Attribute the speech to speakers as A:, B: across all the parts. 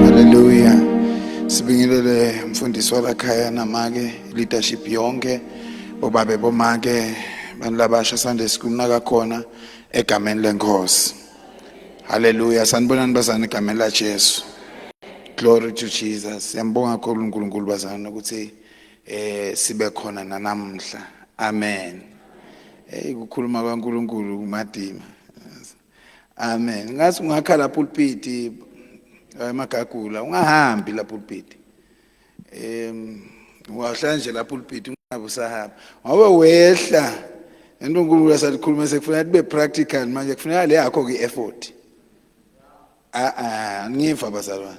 A: Hallelujah. Sibingelele mfundisi walakhaya namake leadership yonke bobabe bomake bantu labasha Sunday school nakakhona egameni lenkosi. Hallelujah. Sanibonani bazalwane egameni la Jesu. Glory to Jesus. Siyambonga kakhulu uNkulunkulu bazalwane ukuthi eh sibe khona nanamhla. Amen. Hey ukukhuluma kwaNkulunkulu kumadima. Amen. Ngathi ungakha la pulpit emagagula ungahambi la pulpit. Em wahlala nje la pulpit ungabe usahamba. Ngoba wehla into uNkulunkulu asalikhuluma sekufuneka kube practical manje kufuneka le yakho ke effort. Ah ah ngiva bazalwane.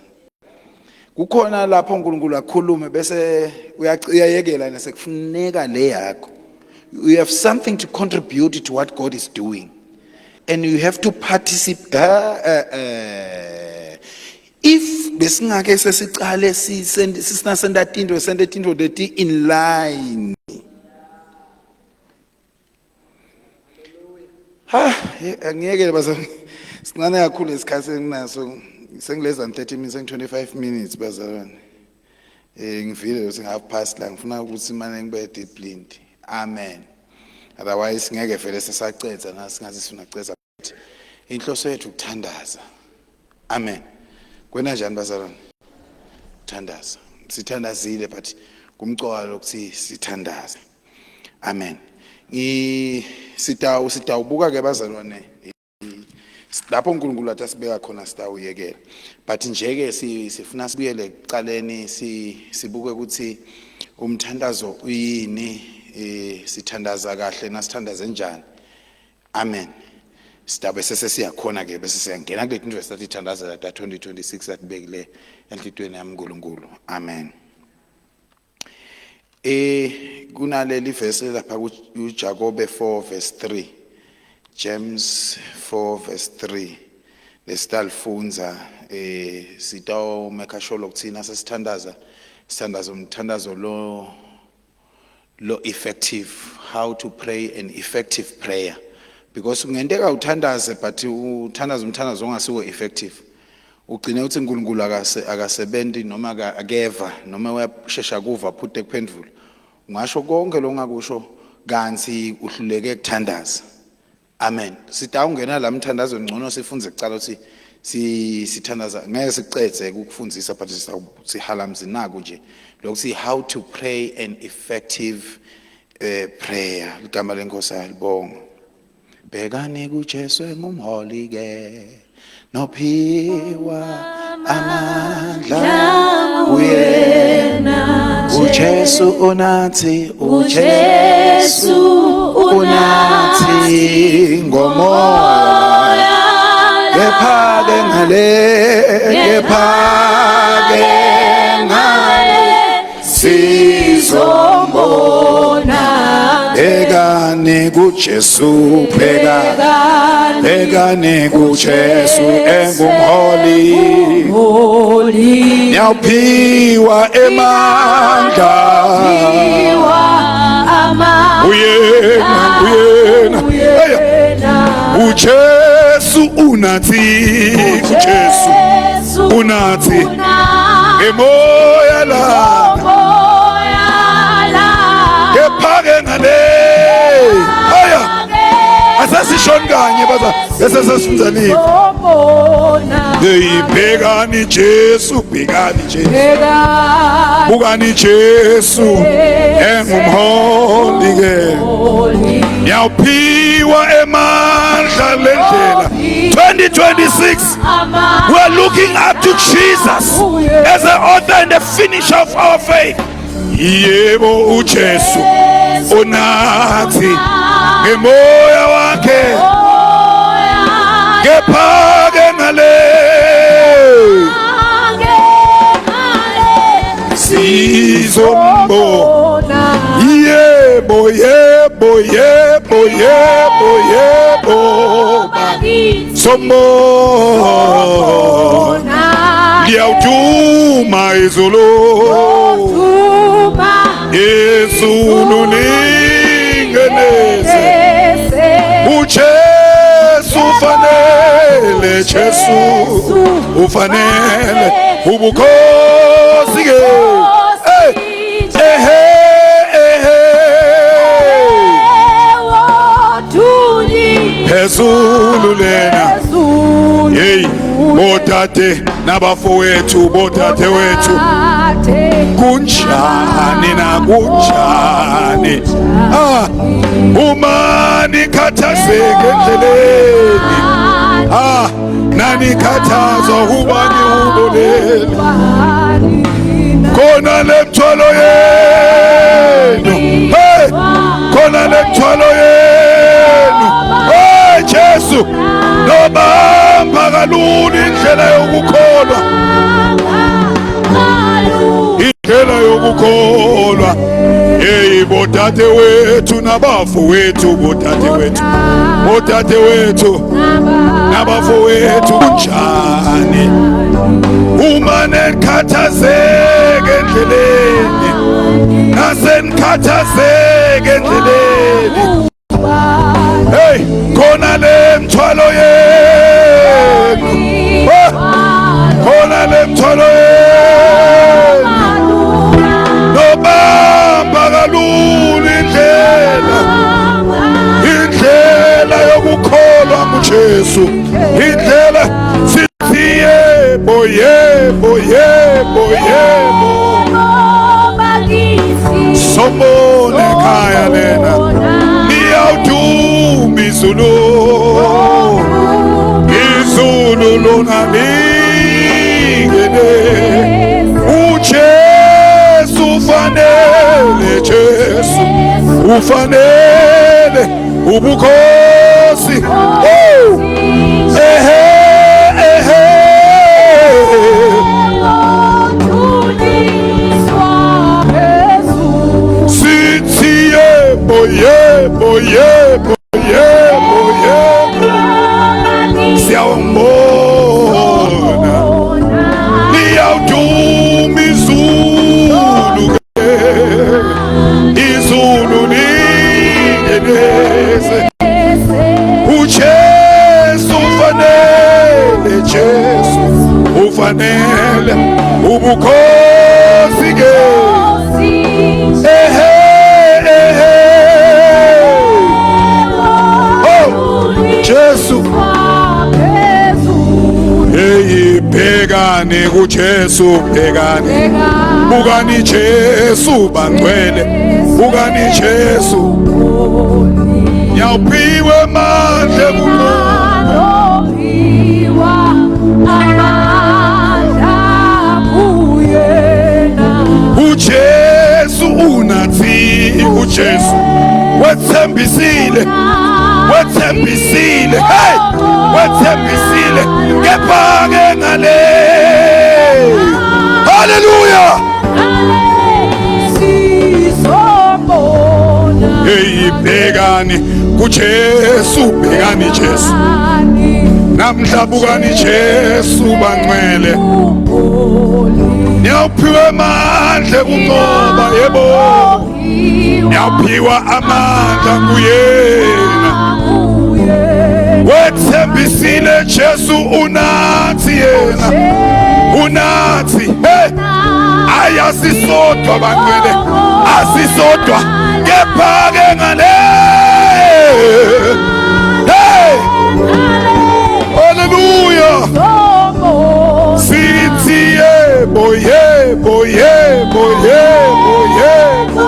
A: Kukhona lapho uNkulunkulu akhulume bese uyayekela nesekufuneka le yakho. You have something to contribute to what God is doing. And you have to participate. If besingake sesicale sisinasenta tinto sente tinto leti in line. Ha, angiyekele bazalwane. Sincane kakhulu isikhathi enginaso. Sengiless than 30 minutes, sengi 25 minutes bazalwane. Eh ngivile ukuthi half past la ngifuna ukuthi mane ngibe disciplined. Amen. Otherwise ngeke vele sesacetha na singaze sifuna kucetha. Inhloso yethu ukuthandaza. Amen. Kwena njani bazalwane? Thandaza. Sithandazile but kumcoka lokuthi sithandaze. Amen. Ngi sitawu sitawubuka ke bazalwane lapho uNkulunkulu athi asibeka khona sitawuyekela. But nje ke sifuna sibuyele ekuqaleni sibuke ukuthi umthandazo uyini eh sithandaza kahle nasithandaze njani. Amen. Sidabe sese siyakhona ke bese siyangena kule tinto esathi thandazela ta 2026 atibekile enhlitweni yami uNkulunkulu. Amen. Eh kunaleli verse lapha kuJakobe 4 verse 3. James 4 verse 3. Lesitalifunza eh sitawu make sure lokuthina sesithandaza sithandaza umthandazo lo lo effective how to pray an effective prayer because kungenteka uthandaze but uthandaza umthandazo ongasiwo effective ugcine uthi uNkulunkulu akase akasebenzi noma akeva noma uyashesha kuva phute kuphendvula ungasho konke longakusho kanti uhluleke ukuthandaza Amen. Sitawungena la mthandazweni ngcono sifunze kucala ukuthi si sithandaza ngeke sicedze ukufundisa but sihalamzi naku nje lokuthi how to pray an effective uh, prayer ligama lenkosi alibonga bhekani kuJesu engumholi ke nophiwa amandla uyena uJesu unathi uJesu unathi ngomoya kepha ke ngale kepha ke ngale sizombona bhekani kuJesu bheka bhekani kuJesu engumholi niyawuphiwa emandla uyena uyena uJesu unathi. Unathi ngemoya la kephake ngale haya asasishoni kanye baza bese sesifunza live. Hey, bhekani Jesu, bhekani Jesu, bukani Jesu engumholi ke niyawuphiwa emandla lendlela. 2026 we are looking up to Jesus as the author and the finisher of our faith. Yebo, uJesu unathi ngemoya wakhe, kepha ke ngale sizombona. Yebo, yebo, yebo, yebo, yebo, sombona. Liyawuduma izulu, izulu lingeneze. uJesu ufanele, Jesu ufanele ubukhosi ke. Hey, ehe, ehe, phezulu lena. Hey, bodade nabafowethu, bodade wethu, kunjani na kunjani? Ah, uma nikhathazeke endleleni, ah, nanikhathazwa ubani uboleli khona lemthwalo yenu. Hey, khona lemthwalo yenu. Hey, Jesu nobamba kalula indlela yokukholwa, indlela yokukholwa. Hey, bodade wethu nabafowethu, bodade wethu, bodade wethu nabafowethu, kunjani uma nikhathazeke endleleni, nasenikhathazeke endleleni? Hey, khona le mthwalo yenu, khona le mthwalo yenu, nobamba kalula indlela, indlela yokukholwa nguJesu, indlela sithi yebo, yebo, yebo, yebo. Sombona ekhaya lena, liyawuduma izulu, izulu lona lingene. uJesu ufanele, Jesu ufanele ubukhosi. Oh, ehe, ehe. Sithi yebo, yebo, yebo, yebo, yebo, siyawumbona. Liyawuduma izulu ke, izulu lingeneze. uJesu ufanele, Jesu ufanele ubukhosi ke. Ehe, ehe. Oh, Jesu. Hey, bhekani kuJesu, bhekani, bukani Jesu bangcwele, bukani Jesu, niyawuphiwe amandla ekuqoba. uJesu unathi, uJesu wethembisile, wethembisile, hey, wethembisile, kepha ke ngale. Haleluya. Hey, bhekani kuJesu, bhekani Jesu namhla, bukani Jesu bangcwele, niyawuphiwa amandla ekunqoba. Yebo, niyawuphiwa amandla nguyena. Wethembisile Jesu, unathi yena. Unathi. Hey! Ayasisodwa bangcwele. Asisodwa. Kepha ke ngale. Hey! Hallelujah. Sithi yebo yebo yebo yebo yebo.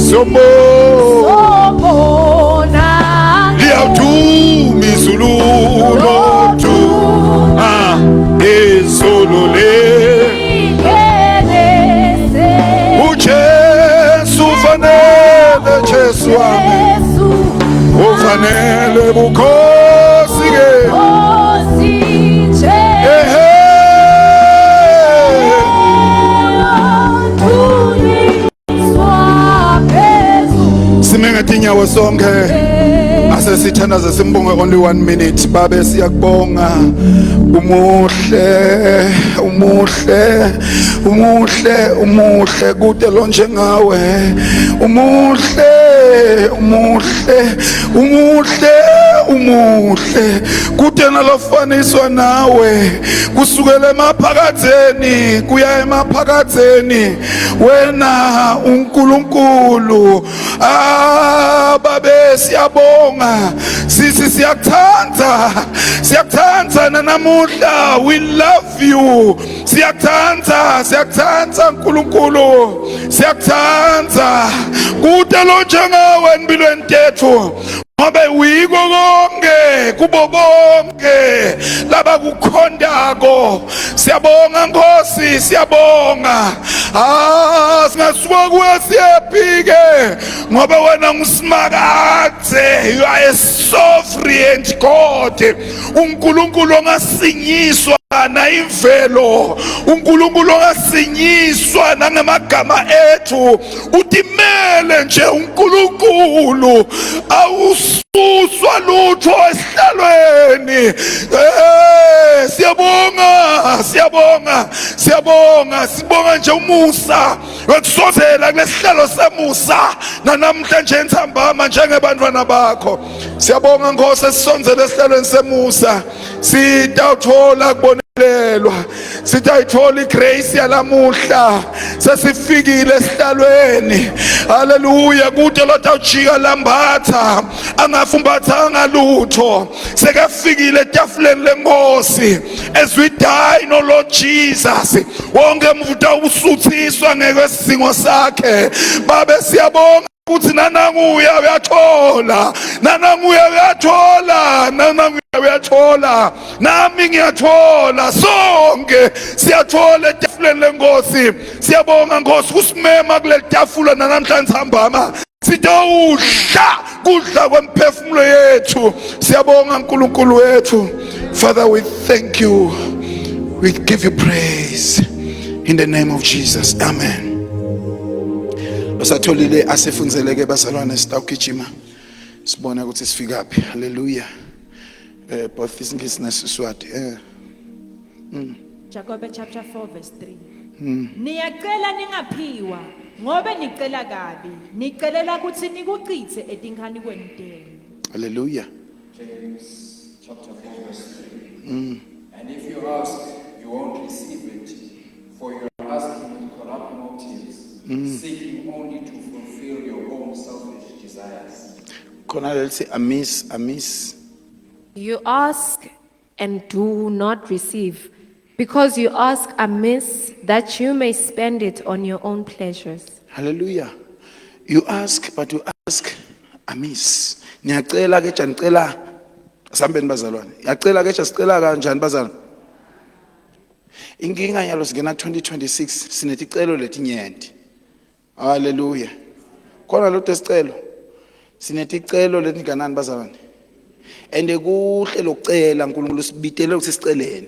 A: Somo. Liyawuthuma izulu lothuma izulu le. UJesu ufanele Jesu wami ufanele bukhosi ke. Ehe. Sime ngetinyawo sonke asesithandaze simbonge only one minute babe siyakubonga umuhle umuhle umuhle umuhle kude lo njengawe umuhle umuhle umuhle umuhle kude nalofaniswa nawe kusukela emaphakatheni kuya emaphakatheni wena uNkulunkulu ah babe siyabonga sisi siyakuthanda siyakuthanda nanamuhla we love you siyakuthanda siyakuthanda uNkulunkulu siyakuthanda kude lo njengawe empilweni tethu ngobe uyiko konke kubo bonke labakukhondako siyabonga nkosi siyabonga ah singasuka kuwe siyephike ngoba wena ngusimakadze you are a sovereign God uNkulunkulu ongasinyiswa na imvelo uNkulunkulu ongasinyiswa nangamagama ethu utimele nje uNkulunkulu awususwa lutho esihlalweni eh siyabonga siyabonga siyabonga sibonga nje umusa wekusozela kulesihlalo semusa nanamhlanje entsambama njengebantwana bakho siyabonga Nkosi esisonzele esihlalweni semusa sitawuthola kubonelelwa sitayithola igrace yalamuhla sesifikile esihlalweni haleluya kude lotawujika lambatha angafumbathanga lutho sekafikile etafuleni lenkosi as we dine oh Lord Jesus wonke umuntu usuthiswa ngekwesidingo sakhe babe siyabonga ukuthi nananguya uyathola nananguya uyathola nananguya uyathola nami ngiyathola sonke siyathola etafuleni lenkosi siyabonga nkosi kusimema kuleli tafula nanamhlanje sihambama sitowudla kudla kwemphefumulo yethu siyabonga nkulunkulu wethu father we thank you we give you praise in the name of jesus amen Basatholile asifunzeleke bazalwane sitawugijima sibone ukuthi sifikaphi haleluya eh both isingisi nesiswati eh
B: Jakobe chapter 4 verse 3. Niyacela ningaphiwa ngobe nicela kabi nicelela ukuthi nikuchithe etinkhanikweni tenu.
A: haleluya
C: James chapter 4, verse 3. And if you ask, you won't receive it, for you are asking with corrupt motives, seeking only to fulfill your own selfish desires.
A: khona lelithi amiss amiss
D: You ask and do not receive, because you ask amiss that you may spend it on your own pleasures.
A: Hallelujah. You ask but you ask amiss. Niyacela ke janicela sambeni bazalwane. Yacela ke sicela kanjani bazalwane? Inkinga yalo singena 2026 sineticelo letinyenti. Hallelujah. Khona lo tesicelo. Sineticelo letinganani bazalwane? And kuhle lokucela uNkulunkulu sibitele ukuthi siceleni.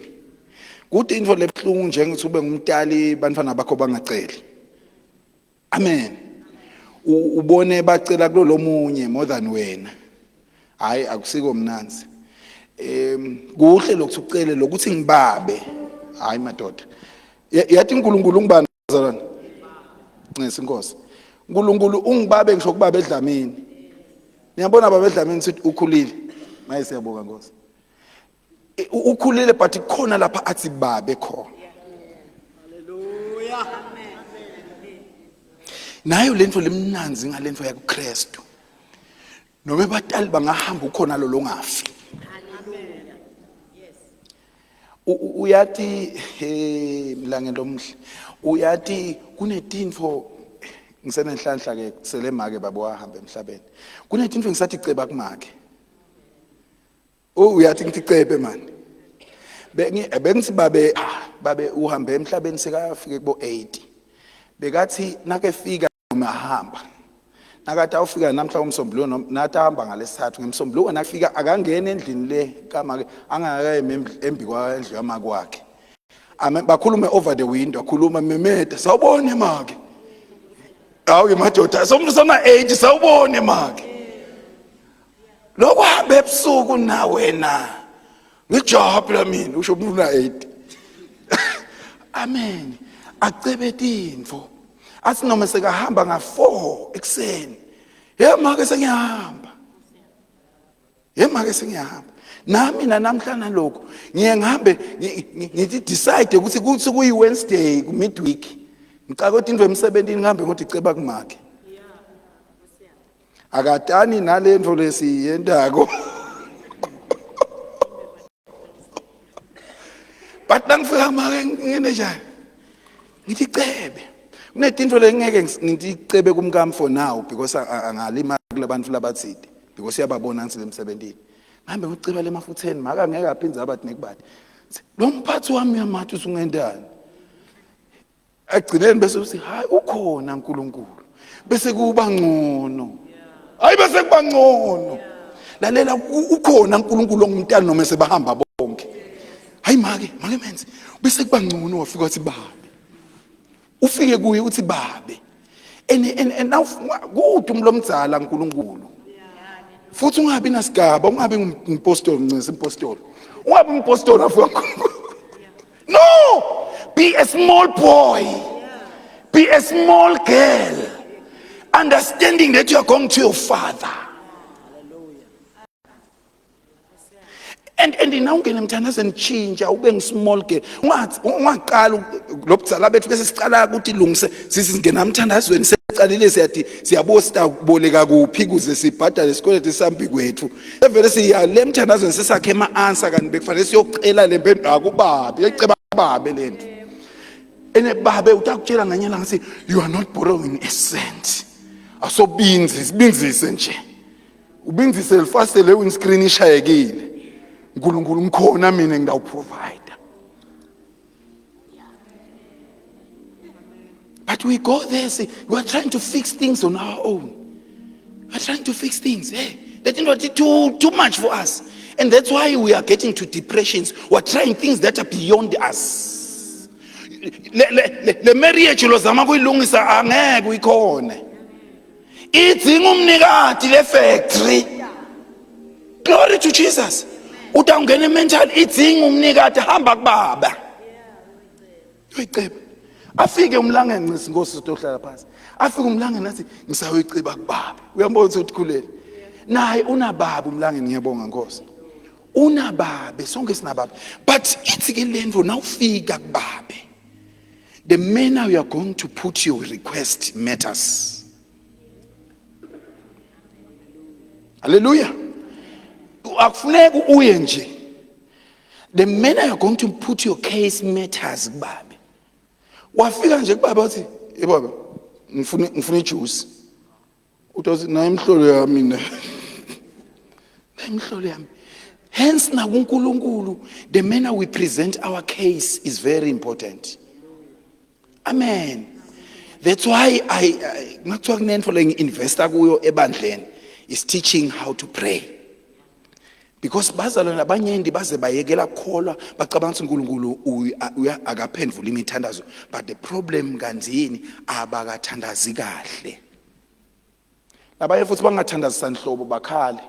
A: Kuthi into lebhlungu njengokuthi ube ngumtali bantwana bakho bangaceli. Amen. Ubone bacela kulolomunye more than wena. Hayi akusiko mnanzi. Em kuhle lokuthi ucele lokuthi ngibabe. Hayi madoda. Yathi uNkulunkulu ungibani bazalwane? Ncesi inkosi. uNkulunkulu ungibabe ngisho kubaba edlamini. Niyabona baba edlamini sithi ukhulile. Maye siyabonga Nkosi. Ukhulile but kukhona lapha athi babe khona. Nayo lento lemnanzi ngalento yakuKristu. Noma batali bangahamba ukhona lo longafi. Uyati he mlangeni lomuhle. Uyati kunetinfo ngisenenhlanhla ke sele make baba wahamba emhlabeni. Kunetinfo ngisathi ceba kumake. Oh uyathi ngithi cebe man. Bengi bengithi babe ah, babe uhambe emhlabeni sekafike kubo 80. Bekathi nakefika noma ahamba. Nakathi awufika namhla umsombuluko nathi ahamba ngalesithathu ngemsombuluko nakufika akangena endlini le kamake angakayemi embi kwendlu yamake wakhe. Amen bakhulume over the window akhuluma memeda sawubone make. Hawu madoda somuntu sona 80 sawubone make. Lokuhamba ebusuku na wena ngijabula mina usho umuntu una 80 amen acebe tintfo athi noma sekahamba nga-4 ekuseni ye make sengiyahamba ye make sengiyahamba nami nanamhla nalokhu ngiye ngihambe ngithi decide ukuthi kuthi kuyi-wednesday ku-midweek ngicake ukuthi into emsebentini ngihambe ngothi ceba kumake akatani nalento lesiyendako but nangifika make ngene njani ngithi cebe kunetinto lengeke ngithi cebe kumkami for now because angalima kulabantu labathide because uyababona ngithi lemsebentini ngihambe ngiceba lemafutheni maka ngeke aphindze abathi nekubati lo mphathi wami uyamathi usungendani Ekugcineni bese uthi hayi ukhona uNkulunkulu. Bese kuba ngcono. Hayi bese kuba ngcono. Lalela ukhona uNkulunkulu ongumntana noma sebahamba bonke. Hayi make, make menze. Bese kuba ngcono wafika wathi babe. Ufike kuye uthi babe. And now kude umlomdzala uNkulunkulu. Futhi ungabi nasigaba, ungabi ngumpostoli ncese impostoli. Ungabi umpostoli afika uNkulunkulu. No! Be a small boy. Be a small girl. Understanding that you are going to your father. And and now ungene emthandazweni tshintsha ube ngismall girl ungathi ungaqala lobudzala bethu bese sicala ukuthi lungise sisingena emthandazweni secalile siyathi siyabuka sitakuboleka kuphi kuze sibhadale isikweletu sambi kwethu evele siya le mthandazweni sesakhe ama-answer kanti bekufanele siyocela le mpendulo akubabe yeceba babe le nto ene babe utakutshela nganye langa sithi you are not borrowing a cent asobinzi sibinzise nje ubinzise lifase le windscreen ishayekile uNkulunkulu ngikhona mina ngidawuprovide But we go there, see, we are trying to fix things on our own. We are trying to fix things. Hey, that is too, too much for us. And that's why we are getting to depressions. We are trying things that are beyond us. Le, le, le, le marriage lozama kuyilungisa angeke uyikhone. Idzinga umnikati le factory. Glory to Jesus. Utawungena mental idzinga umnikati hamba kubaba. Uyiceba. Afike umlangeni ncisi inkosi uzohlala phansi. Afike umlangeni athi ngisawuyiceba kubaba. Uyambona ukuthi ukhulele. Naye unababa umlangeni ngiyabonga nkosi. Unababe sonke sinababe. But ithi ke lento nawufika kubabe. The manner you are going to put your request matters. Hallelujah. Akufuneki uye nje. The manner you are going to put your case matters kubabe. Wafika nje kubaba wathi, "Hey baba, ngifuna ngifuna ijuice." Uthi nayi imhlolo yami na. Nayi imhlolo yami. Hence nakuNkulunkulu the manner we present our case is very important. Amen. That's why I ngakuthiwa kunento le ngi-investa kuyo ebandleni is teaching how to pray. Because bazalwane abanyenti baze bayekela kukholwa bacabanga ukuthi uNkulunkulu uya akaphendvula imithandazo but the problem kanzini abakathandazi kahle. Labanye futhi bangathandazi sanhlobo bakhale.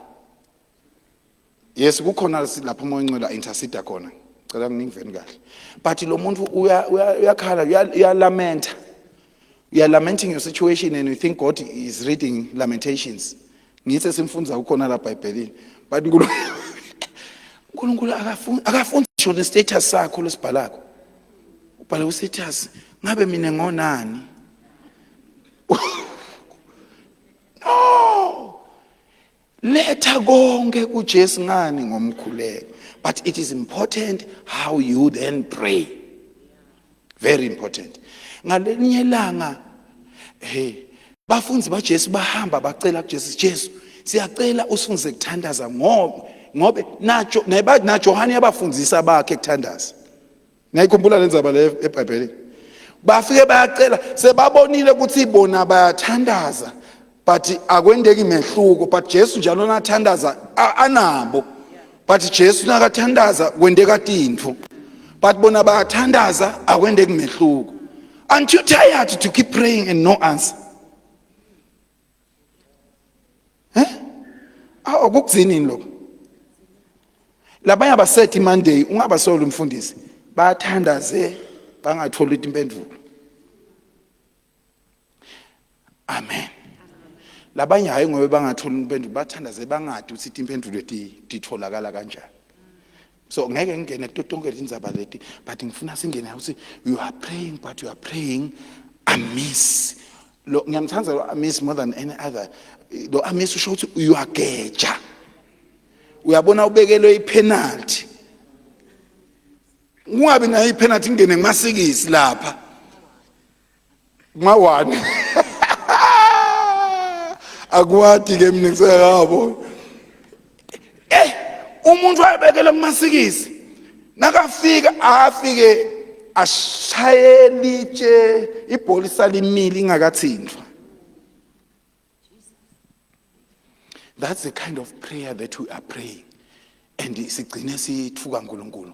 A: Yes kukhona lapho umoya ongcwele intercede khona. Cela ngingiveni kahle. But lo muntu uyakhala uyalamenta. You are lamenting your situation and you think God is reading lamentations. Ngithe simfundza ukhona la eBhayibhelini. But uNkulunkulu akafuni akafuni ngisho ne-status sakho losibhalako. Ubhale ku-status ngabe mina ngonani? No! Letha konke kuJesu ngani ngomkhuleko. But it is important how you then pray. Very important. Ngalenye ilanga hey bafunzi baJesu bahamba bacela kuJesu Jesu siyacela usifunze kuthandaza ngoba ngobe najo naJohane yabafundisa bakhe kuthandaza. Ngiyayikhumbula le ndzaba le eBhayibhelini. Bafike bayacela sebabonile ukuthi bona bayathandaza but akwendeki mehluko but Jesu njalo nathandaza anabo but Jesu nakathandaza kwendeka tintfo but bona bayathandaza akwendeki mehluko. Aren't you tired to keep praying and no answer? Eh? Awu kugcinini lokho? Labanye abasethi Monday ungabasoli umfundisi bathandaze bangatholi impendulo. Amen. Labanye hayi ngoba bangatholi impendulo bathandaze bangadi ukuthi impendulo titholakala kanjani. So ngeke ngingene kuto tonke tindzaba leti but ngifuna singene ukuthi you are praying but you are praying amiss. Lo ngiyamthanda lo amiss more than any other. Lo amiss usho ukuthi uyageja. Uyabona ubekelwe ipenalty. Kungabi nayo ipenalty ingene kumasikisi lapha. Kuma-one. Akwati ke mina ngisengabo. Eh umuntu wayebekele kumasikisi nakafika afike ashaye litshe ibhola isalimile ingakathintwa. That's the kind of prayer that we are praying. And sigcine sithuka uNkulunkulu.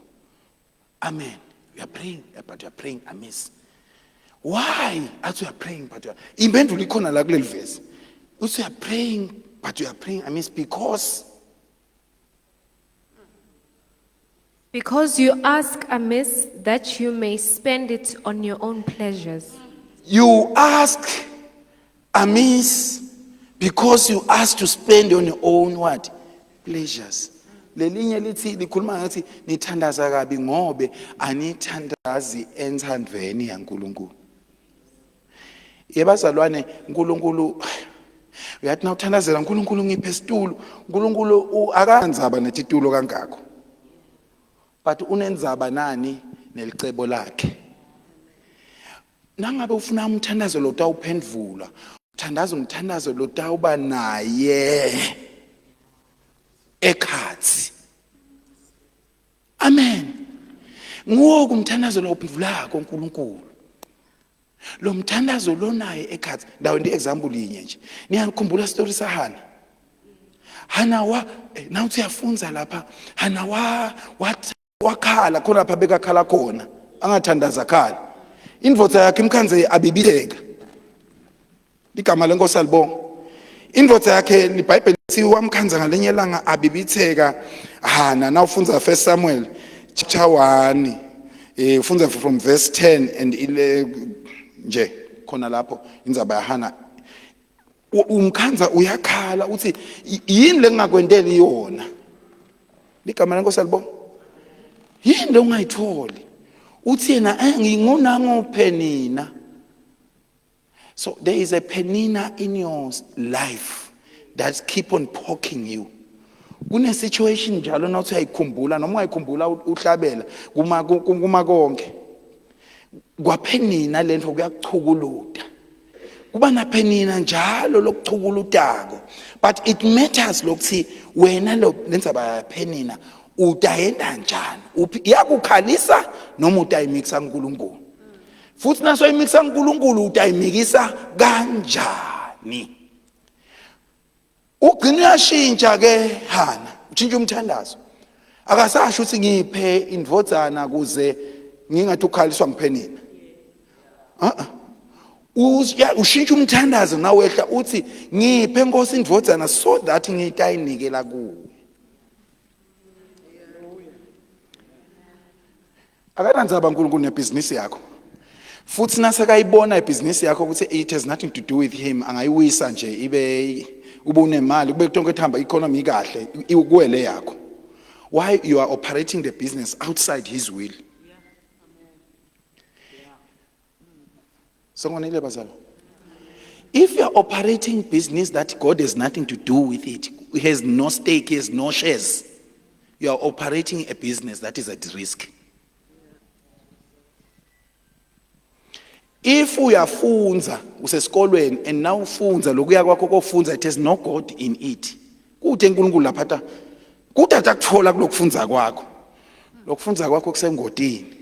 A: Amen. We are praying, but we are praying amiss. Why? As we are praying, but you are... Impendulo ikhona la kuleli verse. Uthi you are praying, but you are praying amiss because
D: Because you ask amiss that you may spend it on your own pleasures.
A: You ask amiss because you ask to spend on your own what? Pleasures. Lelinye lithi likhuluma ngathi nithandaza kabi ngobe anithandazi enthandweni yaNkulunkulu. Yebazalwane uNkulunkulu uyathi nawuthandazela uNkulunkulu ngiphe isitulo uNkulunkulu akanzaba netitulo kangako. But unenzaba nani nelicebo lakhe. Nangabe ufuna umthandazo lo tawuphendvula uthandaza umthandazo lo tawuba naye ekhathi. Amen. Nguwo kumthandazo lo uphendvulako uNkulunkulu. Lo mthandazo lonaye ekhathi ndawo ndi example yinye nje. Niyakhumbula story saHana? Hana wa eh, nawuthi uyafunza lapha Hana wa wakhala khona lapha bekakhala khona angathandaza khala. Indvodza yakhe imkhanze abibitheka. Igama lenkosi alibonga. Indvodza yakhe liBhayibheli lithi wamkhanza ngalenye ilanga abibitheka Hana nawufundza 1 Samuel chapter 1 eh ufundza from verse 10 and ile nje khona lapho indzaba yaHana umkhanza uyakhala uthi yini lengingakwenteli yona ligama lenkosi alibonga yini le ungayitholi uthi yena eh ngingunanguphe nina So there is a penina in your life that keep on poking you. Kune situation njalo nawuthi uyayikhumbula noma ungayikhumbula uhlabela kuma kuma konke. Kwaphenina lento kuyakuchukuluta. Kuba naphenina njalo lokuchukulutako. But it matters lokuthi wena lo lenzaba yaphenina utayenda njani? Uphi iyakukhalisa noma utayimixa uNkulunkulu? Futhi nasoyimikisa uNkulunkulu utayimikisa kanjani? Ugcina uyashintsha ke Hana, utshintsha umthandazo. Akasasho ukuthi ngiphe indvodzana kuze ngingathi ukhaliswa ngiphenina. Ah ah. Ushintsha umthandazo nawehla uthi ngiphe Nkosi indvodzana so that ngitayinikela kuwe. Akanandzaba uNkulunkulu nebhizinisi yakho. Futhi nasekayibona ibhizinisi yakho ukuthi it has nothing to do with him angayiwisa nje ibe ube unemali kube tonke ethamba economy ikahle ikuwele yakho. Why you are operating the business outside his will? Songonile bazalwane. If you are operating business that God has nothing to do with it, he has no stake, he has no shares, you are operating a business that is at risk. If uyafunza usesikolweni and now ufunza lokuya kwakho kofunza it has no God in it. Kude uNkulunkulu lapha ta. Kude atakuthola kulokufunza kwakho. Lokufunza kwakho kusengodini.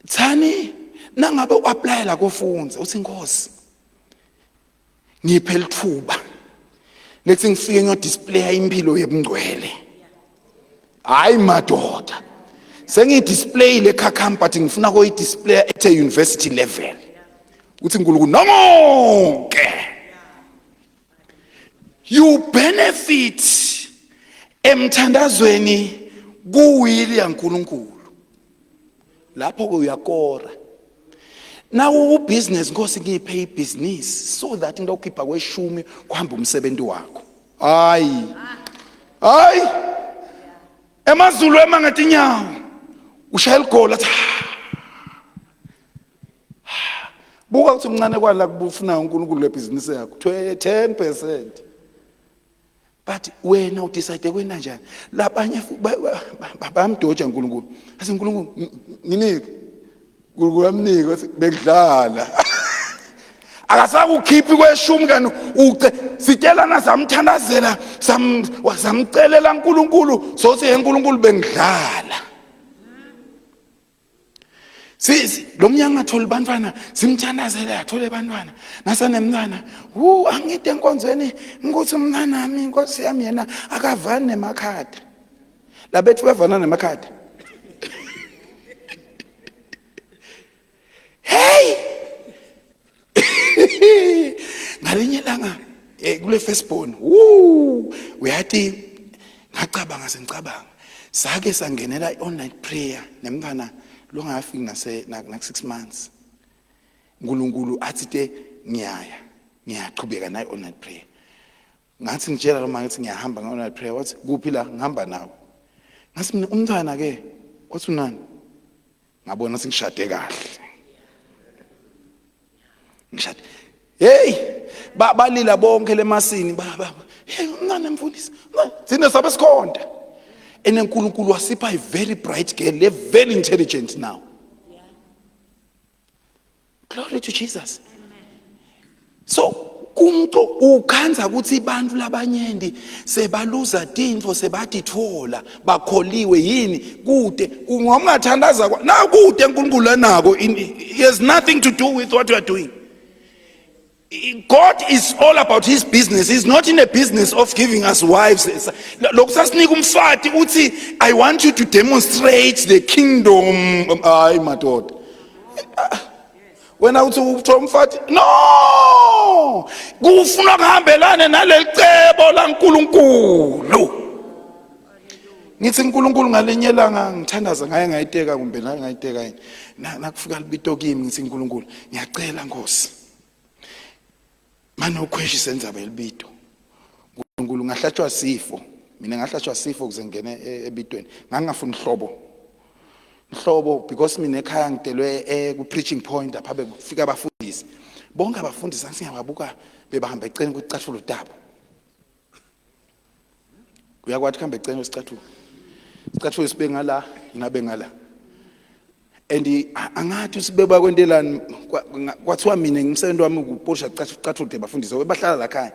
A: Thani nangabe uapplyela kofunza uthi inkosi ngiphe lithuba lethi ngifike ngiyodisplaya impilo yebungcwele. Hayi madoda. Sengiyidisplay le khakham but ngifuna koyidisplay at a university level. Uthi uNkulunkulu nonke you benefit emthandazweni kuwili yaNkulunkulu. Lapho ke uyakora. Nawu ubusiness Nkosi ngiphe ibusiness so that into okhipha kweshumi kuhamba umsebenzi wakho. Hayi. Hayi. Emazulu ema ngetinyawo. Ushaya ligoli athi Buka ukuthi umncane kwala kubufuna uNkulunkulu lebhizinisi yakho 10%. But wena udecide kwena njani? Labanye bayamdoja uNkulunkulu. Athi uNkulunkulu nginike. uNkulunkulu amnike wathi bekudlala. Akasakukhiphi kweshumi kani uce sitshelana samthandazela sam samcelela uNkulunkulu sothi uNkulunkulu bengidlala. Sisi lo mnyango athole bantwana simthandazele athole bantwana nasanemntwana wu angide enkonzweni ngikuthi umntanami inkosi yami yena akavani nemakhada labethu bavana nemakhada hey ngalinye ilanga eh kule firstborn woo uyathi ngacabanga sengicabanga sake sangenela i-online prayer nemntwana longafiki nase na 6 months uNkulunkulu athi te ngiyaya ngiyaqhubeka nayi online prayer ngathi ngitshela lo mama ngithi ngiyahamba nge-online prayer wathi kuphi la ngihamba nawe ngathi mina umntwana ke wathi unani ngabona sengishade kahle ngishade hey balila bonke lemasini baba hey umncane mfundisi thina sabe sikhonda ene uNkulunkulu wasipha a very bright girl le very intelligent now. Glory to Jesus. So kumco ukhanza ukuthi abantu labanyenti sebaluza tintfo sebatitfola bakholiwe yini kude ungathandaza na kude uNkulunkulu anako he has nothing to do with what you are doing. God is all about his business. He's not in a business of giving us wives. Lokhu sasinika umfati uthi I want you to demonstrate the kingdom. Hayi madoda. Wena uthi uthola umfati? No! Kufuna kuhambelane naleli cebo laNkulunkulu. Ngithi uNkulunkulu ngalinye ilanga ngithandaza ngaye ngayiteka kumbe la ngayiteka yini. Nakufika libito kimi ngithi uNkulunkulu ngiyacela Nkosi. Manje ukhweshisa indzaba yelibito. uNkulunkulu ngahlatshwa sifo. Mina ngahlatshwa sifo kuze ngene e, ebitweni. Ngangingafuni hlobo. Hlobo because mina ekhaya ngitelwe e, ku preaching point lapha bekufika abafundisi. Bonke abafundisi angisingababuka bebahamba eceleni kwicathulo tabo. Uyakwathi kuhamba eceleni kwesicathulo. Isicathulo sibe ngala, ingabe ngala. And angathi usibeba kwentelani kwathiwa mina ngimsebenzi wami ukuposha icathulo de bafundisi bahlala la khaya.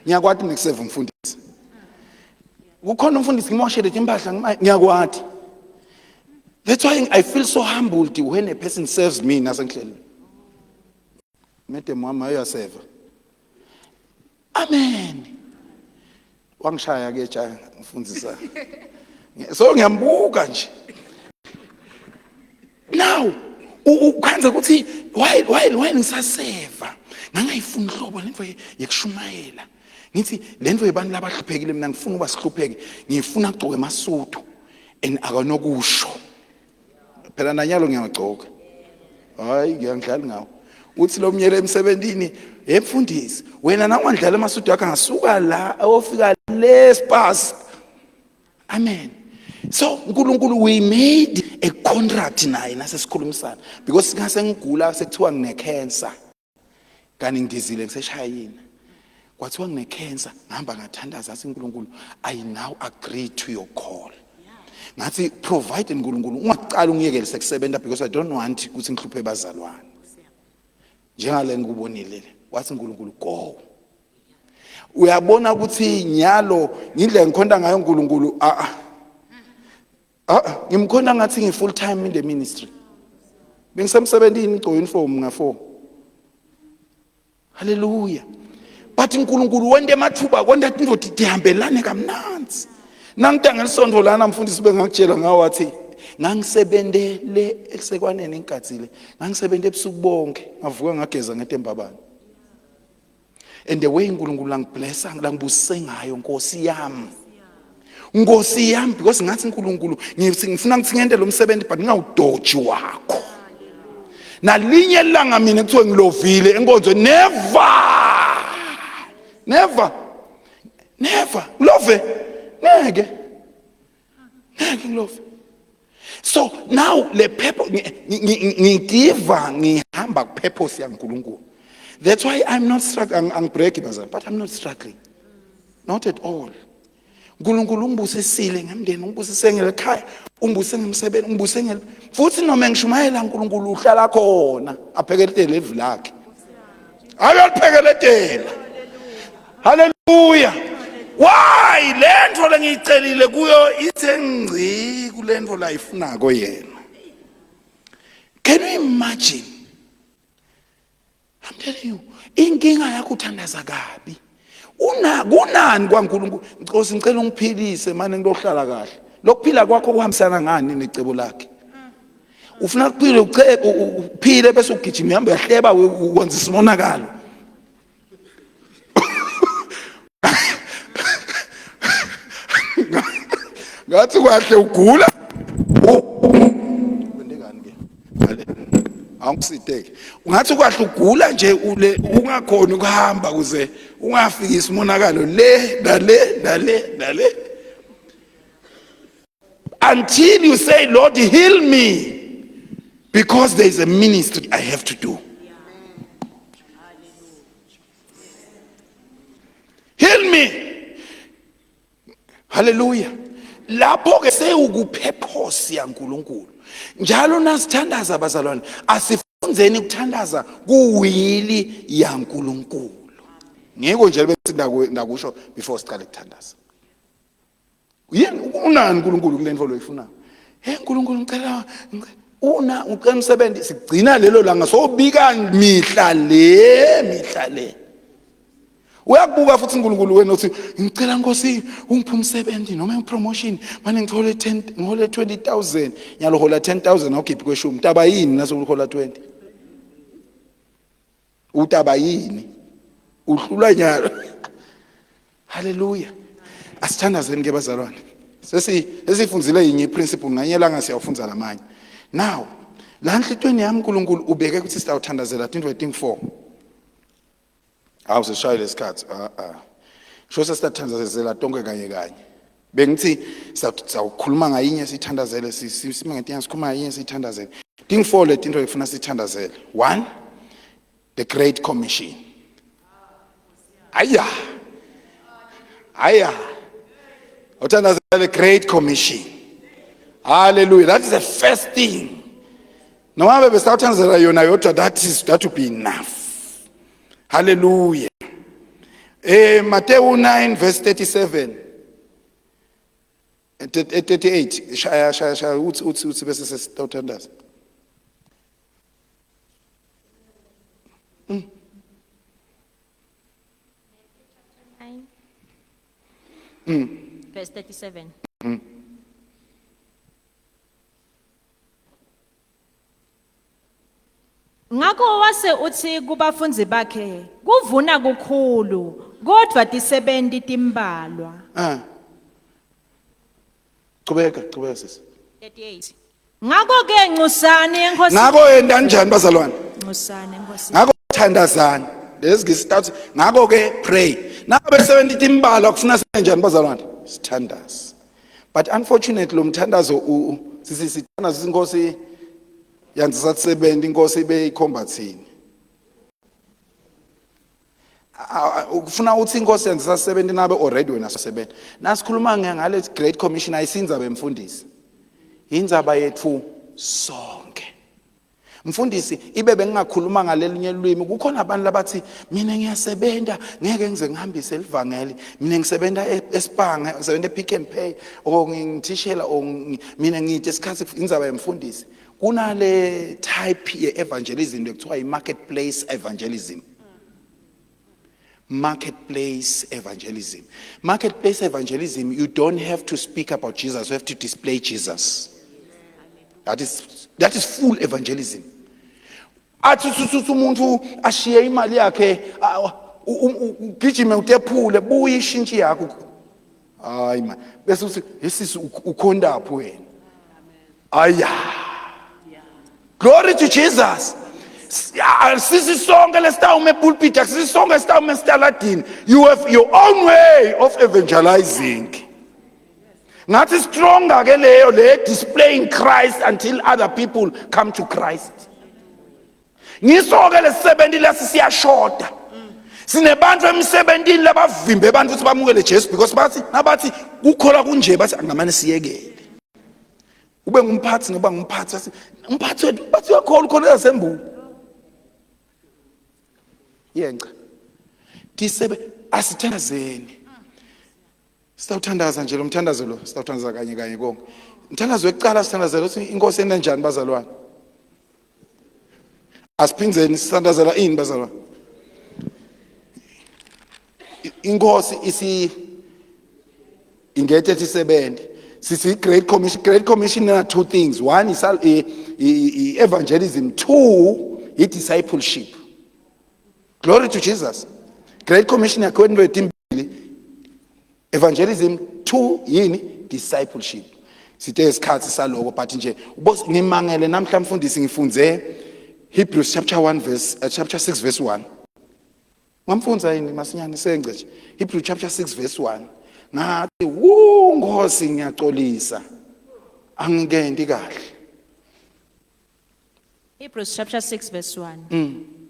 A: Ngiyakwati nekuseva umfundisi. Kukhona umfundisi ngimoshele impahla ngiyakwati. That's why I feel so humbled when a person serves me nasengihleli. Madam wami ayaseva. Amen. Wangishaya ke ja ngifundisa. So ngiyambuka nje. Now ukhanza ukuthi why ngisaseva. Ngangayifuni hlobo lento yekushumayela. Ngithi lento yebantu labahluphekile mina ngifuna uba sihlupheke. Ngifuna ukugcoka emasudu and akanokusho. Phela nanyalo ngiyagcoka. Hayi ngiyangidlali ngawo. Uthi lo mnyele emsebenzini, hey mfundisi, wena nawungandlala amasudu akho angasuka la awofika le spas. Amen. So uNkulunkulu, we made a contract naye nasesikhulumisana, because ngase ngigula, sekuthiwa ngine cancer, kanti ngidizile ngiseshayina, kwathiwa ngine cancer. Ngihamba ngathandaza, athi uNkulunkulu, "I now agree to your call." Ngathi, "Provide, uNkulunkulu, ungaqali ungiyekele sekusebenza, because I don't want ukuthi ngihluphe bazalwane njengale ngikubonile le." Wathi uNkulunkulu, "Go." Uyabona ukuthi nyalo ngindlela ngikhonta ngayo uNkulunkulu, a a a ngimkhonta ngathi ngi full time in the ministry. Bengisemsebenzini, ngigcoke uniform nga4. Haleluya! But uNkulunkulu wente emathuba, kwenta into tihambelane kamnandzi. Nangita ngelisonto lana, mfundisi, bengakutshela ngawo, wathi ngangisebentele elisekwaneni, ngigadzile, ngangisebenze ebusuku bonke, ngavuka ngageza ngetembabane. And the way uNkulunkulu langiblessa, langibusise ngayo, Nkosi yami, Nkosi yami, because ngathi, "uNkulunkulu, ngifuna ngithi ngente lo msebenzi, but ngingawudoji wakho." Nalinye ilanga mina kuthiwe ngilovile enkonzweni, never, never, never ngilove, ngeke, ngeke ngilove. So now le purpose, ngidiva ngihamba kupurpose yaNkulunkulu. That's why I'm not struggling. Angibreak, bazalwane, but I'm not struggling, not at all. uNkulunkulu ungibusisile ngemndeni, ungibusise ngelikhaya, ungibusise ngemsebenzi, ungibusise ngel futhi noma ngishumayela, uNkulunkulu uhlala khona aphekeletele evi lakhe, ayaliphekeletela. Haleluya! Why? Lento lengiyicelile kuyo ithe ngci kulento la ifunako yena. Can you imagine? I'm telling you, inkinga yakho uthandaza kabi. Una kunani kwaNkulunkulu? Nkosi, ngicela ungiphilise manje ngilohlala kahle. Lokuphila kwakho kuhambisana ngani necebo lakhe? Ufuna kuphile, uphile, bese ugijima, uhamba, uyahleba, wenza isimonakalo. Ngathi kahle ugula, kwendekani ke? Awungisiteke. Ungathi kahle ugula nje, ule ungakhona ukuhamba kuze ungafikisi umonakalo le nale nale nale, until you say, "Lord, heal me, because there is a ministry I have to do. Heal me." Haleluya! Lapho ke sewukupurpose yaNkulunkulu. Njalo nasithandaza, bazalwane, asifundzeni ukuthandaza kuwill yaNkulunkulu. Ngiko nje bese ndakusho before siqale ukuthandaza. Yini unani uNkulunkulu kule nto loyifunayo? Hey uNkulunkulu, ngicela una ucela umsebenzi, sigcina lelo langa sobika mihla le mihla le. Uyakubuka futhi uNkulunkulu wena, uthi, "Ngicela Nkosi ungiphe umsebenzi noma ipromotion, manje ngithole 10, ngihole 20000." Nyalo hola 10000, awukhiphi kweshumi. Taba yini nasokuhola 20? Utaba yini? Uhlulwa nyalo. Haleluya! Asithandazeni ke, bazalwane. Sesifundzile yinye iprinciple, nganye langa siyawufundza lamanye. Now la nhlityweni yami uNkulunkulu ubeke ukuthi sitawuthandazela tintfo letingu-4. Awu, sishayile isikhathi. Ah ah, sho sesithathandazela tonke kanye kanye. Bengithi sawukhuluma ngayinye, sithandazele, sime ngetinya, sikhuluma ngayinye, sithandazele. Ting-4 le tinto efuna sithandazele. One, the Great Commission. Aya aya, uthandazela the Great Commission. Hallelujah! That is the first thing. Noma bebe sawuthandazela yona yodwa, that will be enough. Hallelujah! Matthew 9 verse 37, 38. Shaya, shaya, shaya, uthi uthi uthi bese sesitawuthandaza.
B: Verse 37. Ngakho wase uthi kubafundi bakhe, kuvuna kukhulu, kodwa tisebenti timbalwa.
A: Ah, chubeka, chubeka sisi.
B: 38. Ngakho ke nxusani eNkosini.
A: Ngakho yenta njani, bazalwane?
B: Nxusani eNkosini.
A: Ngakho thandazani. Lezi ngisithathu. Ngakho ke pray. Nangabe sebenza imbalwa, kufuna senjani, bazalwane? Sithandaze. But unfortunately lo mthandazo sisi sithandaza inkosi yanzisa sebenza inkosi ibe ikhomba thini. Ufuna uthi inkosi yanzisa sebenza nabe already wena sebenza. Nasikhuluma ngale Great Commission ayisinza bemfundisi. Indzaba yethu sonke. Mfundisi ibe bengingakhuluma ngalelinye lwimi kukhona abantu labathi mina ngiyasebenza ngeke ngize ngihambise livangeli mina ngisebenza esipanga ngisebenza ePick and Pay or ngithishela or mina ngide isikhathi indzaba yemfundisi kunale type ye evangelism lekuthiwa i marketplace evangelism. Marketplace evangelism. Marketplace evangelism, you don't have to speak about Jesus, you have to display Jesus. That is full evangelism. Athi usuthi umuntu ashiye imali yakhe ugijime utephule buye ishintshi yakho. Hayi man, bese uthi yesisi ukhondaphi wena. Aya. Glory to Jesus. Sisi sonke lesitawume epulpit, sisi sonke esitawume esitaladini. You have your own way of evangelizing. Ngathi stronger ke leyo le displaying Christ until other people come to Christ. Ngiso ke lesisebenzi lesi siyashoda. Sinebantu emsebentini labavimbe abantu ukuthi bamukele Jesu because bathi nabathi kukholwa kunje bathi angamane siyekele. Ube ngumphathi ngoba ngumphathi athi umphathi wethu bathi uyakholwa ukhona yasembulo. Yenca. Disebe asithandazeni. Sitawuthandaza nje lo mthandazo lo, sitawuthandaza kanye kanye konke. Umthandazo wekuqala sithandazela ukuthi inkosi yena njani bazalwane. Asiphindzeni sithandazela ini bazalwane? Inkosi isi ingethe sisebenze. Sisi Great Commission, Great Commission are two things. One is evangelism, two i discipleship. Glory to Jesus. Great Commission yakhiwe into etimbili. Evangelism, two yini discipleship. Sithe isikhathi saloko but nje ngimangele namhla mfundisi ngifunze Hebrews chapter 1 verse chapter 6 verse 1. Ngamfunza yini masinyane sengce nje. Hebrews chapter 6 verse 1. Ngathi wu Nkosi ngiyaxolisa. Angikendi kahle.
B: Hebrews chapter 6 verse 1.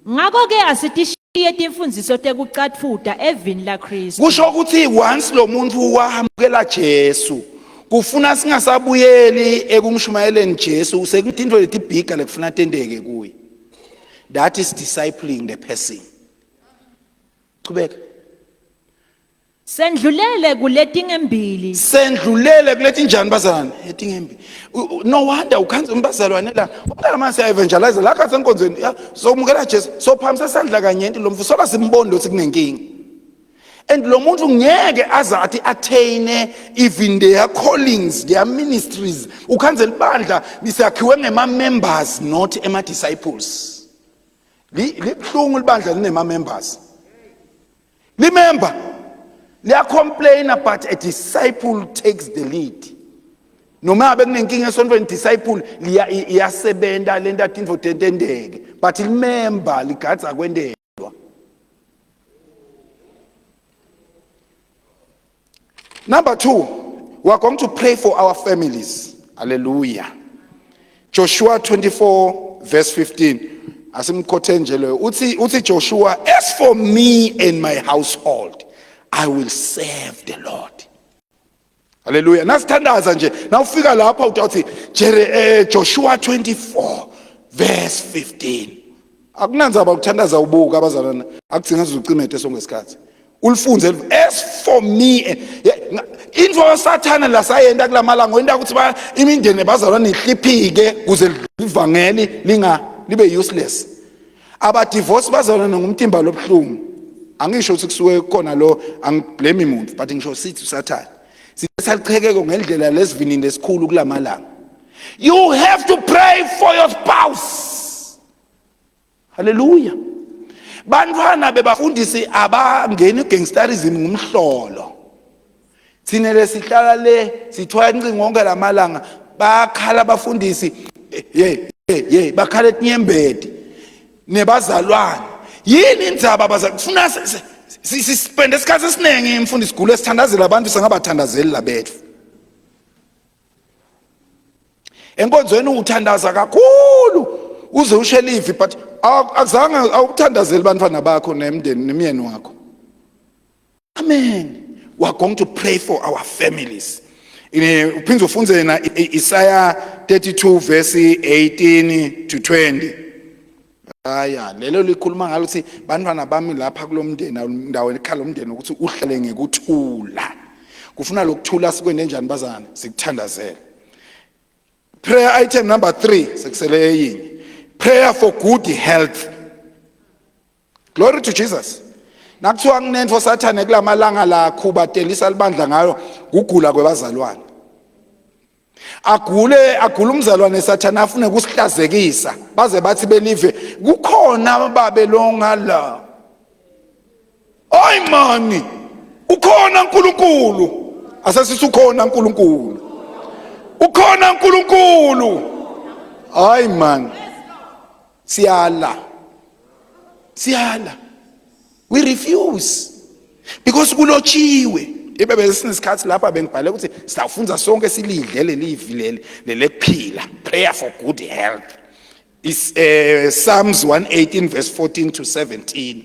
B: Ngakho ke asitishiye timfundiso tekucatfuta evini laKristu.
A: Kusho ukuthi once lo muntu wahamukela Jesu kufuna singasabuyeli ekumshumayeleni Jesu sekutinto letibhiga lekufuna tenteke kuye. That is discipling the person. Chubeka.
B: Sendlulele kuletingembili.
A: Sendlulele kuletinjani bazalwane? Etingembi. No wonder ukhanze umbazalwane la. Umntana mase siya evangelize la khathi enkonzweni somukela Jesu sophamisa isandla kanyenti lo mfo sola simbone lokuthi kunenkinga. And lo muntu ngeke aze athi attain even their callings, their ministries. Ukhanze libandla lisakhiwe ngema members not ema disciples. Libuhlungu libandla linema members. Remember, liyacomplaina but a disciple takes the lead. Noma ngabe kunenkinga esontweni disciple iyasebenza lento athi tentendeke but remember ligadza kwendelwa. Number 2, we are going to pray for our families. Hallelujah. Joshua 24 verse 15. Asimkhothe nje loyo. Uthi uthi Joshua, as for me and my household, I will serve the Lord. Hallelujah. Nasithandaza nje, nawufika lapha uthi Jere Joshua 24 verse 15. Akunandzaba ukuthandaza ubuka abazalwana, akudzinga uzucimete sonke isikhathi. Ulifunze as for me into sathana la sayenda kulamalanga wenda ukuthi ba imindeni bazalwane ihliphike kuze ivangeli linga libe useless. Abadivorce bazalwane ngumtimba lobhlungu. Angisho ukuthi kusuke khona lo angiblame umuntu but ngisho sithi usathana. Sisalichekeko ngendlela lesivinini lesikhulu kulamalanga. You have to pray for your spouse. Hallelujah. Bantwana bebafundisi abangeni gangsterism ngumhlolo. Thina lesihlala le sithwala incingo wonke lamalanga bakhala abafundisi ye ye ye bakhala etinyembedi nebazalwane. Yini indzaba bazalwane kufuna sispende isikhathi esiningi imfundisi gule sithandazela abantu singabathandazeli labethu. Enkonzweni uthandaza kakhulu uze ushe livi, but akuzange awuthandazeli bantwana bakho nemndeni nemyeni wakho. Amen. We are going to pray for our families. Uphinde ufunze yena Isaiah 32 verse 18 to 20. Aya, lelo likhuluma ngalo ukuthi bantwana bami lapha kulomndeni, ndawo ekhala umndeni, ukuthi uhlale ngekuthula. Kufuna lokuthula sikwende njani, bazana? Sikuthandazele. Prayer item number 3, sekusele eyinye. Prayer for good health. Glory to Jesus. Nakuthiwa kunento sathane kulamalanga la khubatelisa libandla ngayo, kugula kwebazalwane. Agule, agula umzalwane, sathane afune kusihlazekisa, baze bathi belive kukhona babe longala. Hayi mani, ukhona uNkulunkulu. Asesithi ukhona uNkulunkulu, ukhona uNkulunkulu. Hayi man, siyala, siyala, we refuse because kulotshiwe. Ibe besinesikhathi lapha bengibhale ukuthi sizawufunza sonke silidle lelivi leli lelekuphila. Prayer for good health is Psalms 118 verse 14 to 17.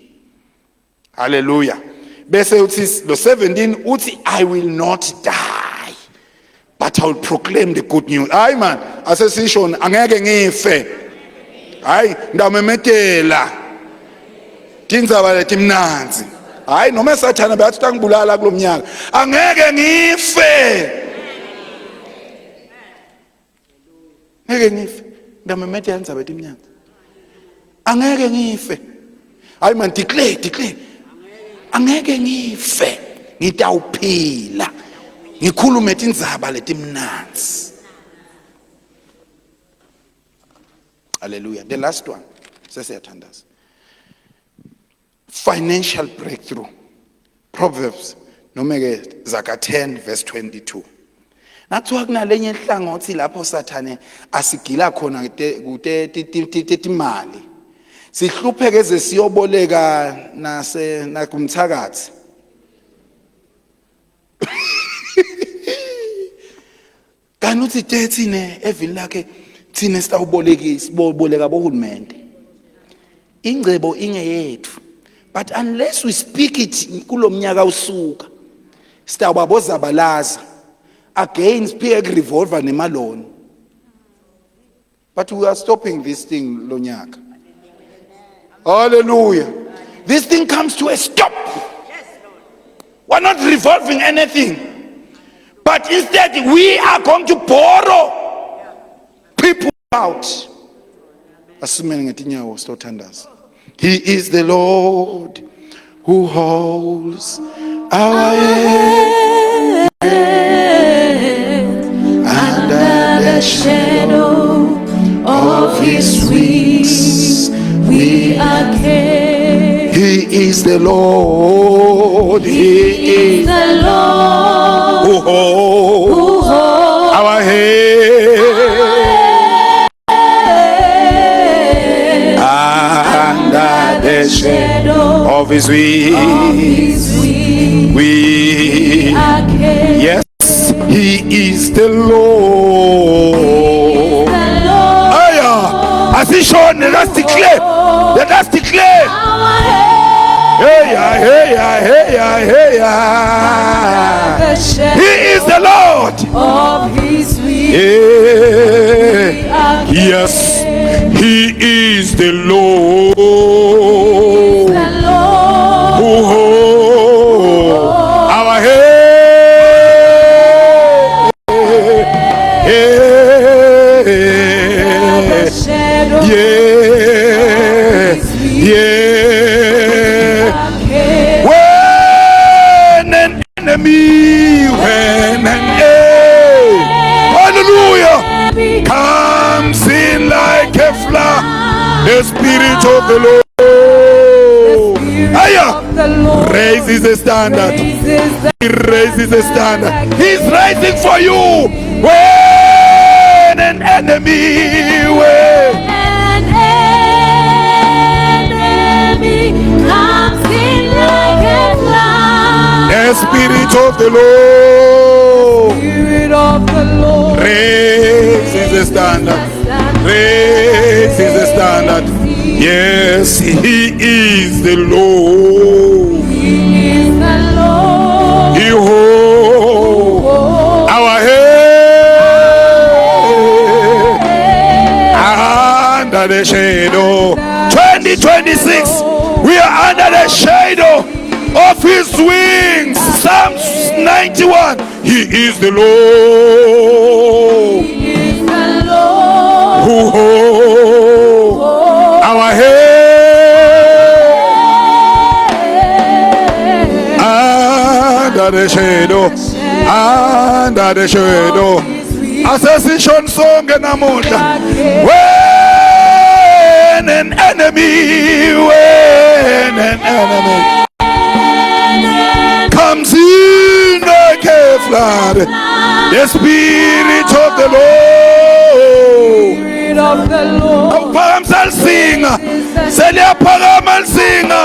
A: Hallelujah. Bese uthi lo 17 uthi, "I will not die, but I will proclaim the good news." Hayi man, asesisho, angeke ngife, hayi, ndamemetela tindzaba letimnandzi. Hayi, noma sathana bayathi tangibulala kulomnyaka, angeke ngife, ngeke ngife, ndamemetela indzaba etimnandzi, angeke ngife. Hayi man, declare, declare, angeke ngife, ngitawuphila ngikhulume tindzaba letimnandzi. Hallelujah. The last one, sesiyathandaza. Financial breakthrough. Proverbs noma ke Zaka 10 verse 22. Nakuthiwa kunalenye inhlangothi lapho sathane asigila khona kute timali, sihlupheke eze siyoboleka nase nakumthakathi. Kanti uthi te thine evini lakhe thine sitawubolekisa, siboleka bohulumende. Ingcebo ingeyethu, but unless we speak it kulomnyaka usuka, sitawuba bozabalaza again, siphike kurevolver nemaloni. But we are stopping this thing lonyaka. Hallelujah. This thing comes to a stop. We're not revolving anything, but instead we are going to borrow people out. Asimele ngetinyawo sitothandaza. He is the Lord who holds our head
B: under the shadow of his wings. We are kept.
A: He is the Lord, he is
B: The Lord
A: who holds
B: who holds
A: our head under the shadow of his
B: of
A: wings.
B: His wings.
A: We
B: Are kept.
A: Yes, he is the Lord.
B: The Lord
A: Aya, asishone, let us declare, let us declare.
B: Our head
A: Hey ya, hey ya, hey ya, hey ya.
B: The shadow
A: He is the Lord.
B: Of his wings.
A: Yeah.
B: Are kept.
A: Yes, he is the Lord
B: The Lord
A: who holds our head.
B: The shadow
A: Yeah.
B: Are kept.
A: When an enemy, when an enemy, hallelujah, comes in like a flood, the Spirit of the Lord, Aya,
B: Of the Lord
A: raises the standard.
B: raises the
A: He raises the standard. He's raising for you. When an enemy, when
B: An enemy comes in like a flood.
A: The Spirit of the Lord
B: Spirit of the Lord
A: raises the standard. Great is the standard. Yes, he is the Lord.
B: He is the Lord.
A: He holds our head under the shadow. 2026, we are under the shadow of his wings. Psalms 91. He is the Lord
B: He is the Lord.
A: who holds our head under the shadow, under the shadow. Asesishoni sonke namuhla. When an enemy, when an enemy comes in like a flood, the Spirit of the Lord.
B: Spirit of the Lord.
A: Awuphakamisa lisinga seliyaphakama lisinga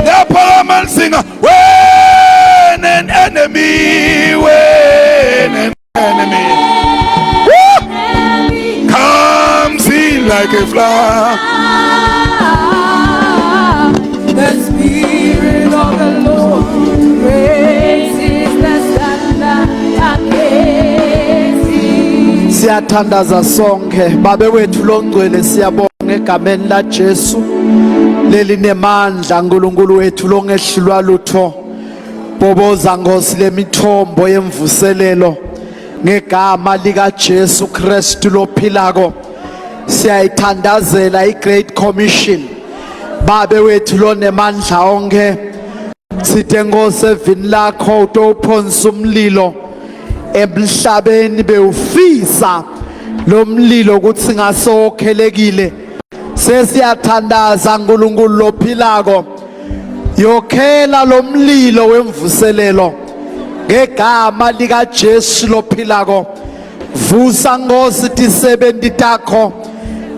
A: liyaphakama lisinga when an enemy, when an enemy, woo, comes in like a flood.
B: The Spirit of the Lord raises the standard against him.
E: Siyathandaza sonke babe wethu longcwele siyabonga egameni la Jesu lelinemandla uNkulunkulu wethu longehlulwa lutho boboza Nkosi lemithombo yemvuselelo ngegama lika Jesu Kristu lophilako siyayithandazela iGreat Commission babe wethu lonemandla onke sithe Nkosi evini lakho utowuphonsa umlilo emhlabeni bewufisa lo mlilo ukuthi ngasokhelekile sesiyathandaza uNkulunkulu lophilako yokhela lo mlilo wemvuselelo ngegama lika Jesu lophilako vusa Nkosi tisebenti takho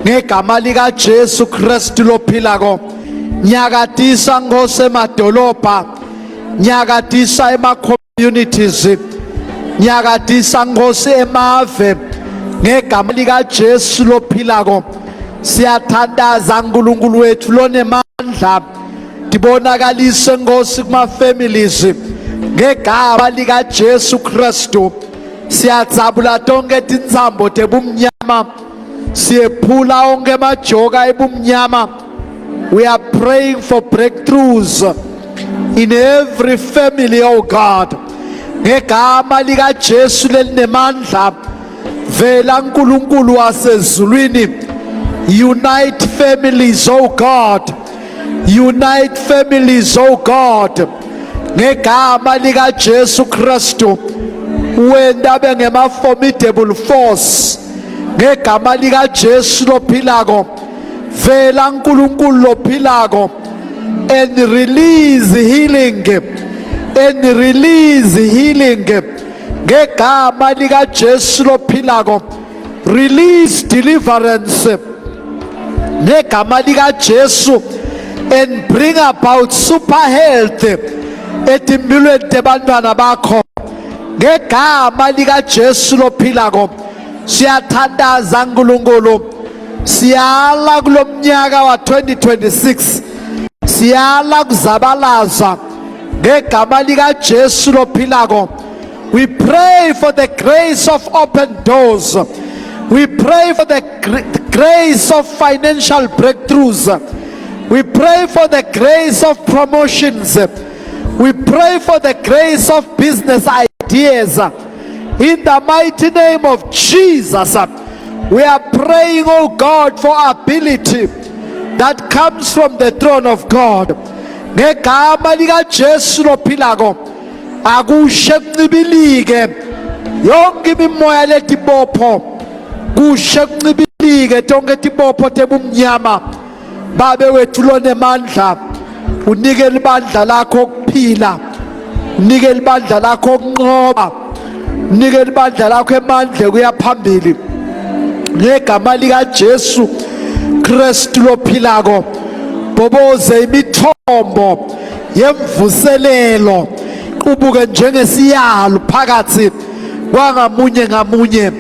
E: ngegama lika Jesu Kristu lophilako nyakatisa Nkosi emadolobha nyakatisa ema communities nyakatisa Nkosi emave ngegama lika Jesu lophilako siyathandaza uNkulunkulu wethu lonemandla tibonakalise Nkosi kuma families ngegama lika Jesu Kristu siyadzabula tonke tintsambo tebumnyama siyephula onke emajoka ebumnyama. We are praying for breakthroughs in every family, oh God, ngegama lika Jesu lelinemandla. Vela uNkulunkulu wasezulwini, unite families, oh God, unite families, oh God, ngegama lika Jesu Kristu. Wenda bengema formidable force ngegama lika Jesu lophilako. Vela uNkulunkulu lophilako and release healing and release healing ngegama lika Jesu lophilako. Release deliverance ngegama lika Jesu and bring about super health etimpilweni tebantwana bakho ngegama lika Jesu lophilako. Siyathandaza uNkulunkulu, siyala kulomnyaka wa 2026, siyala kuzabalaza ngegama lika Jesu lophilako. We pray for the grace of open doors. We pray for the grace of financial breakthroughs. We pray for the grace of promotions. We pray for the grace of business ideas. In the mighty name of Jesus, we are praying, oh God, for ability that comes from the throne of God. Ngegama lika Jesu lophilako akushe kuncibilike yonke imimoya letibopho, kushe kuncibilike tonke tibopho tebumnyama. Babe wethu lonemandla, unike libandla lakho ukuphila, unike libandla lakho ukunqoba, unike libandla lakho emandla kuya phambili ngegama lika Jesu Kristu lophilako. Boboze imithombo yemvuselelo qubuke njengesiyalo phakathi kwangamunye ngamunye.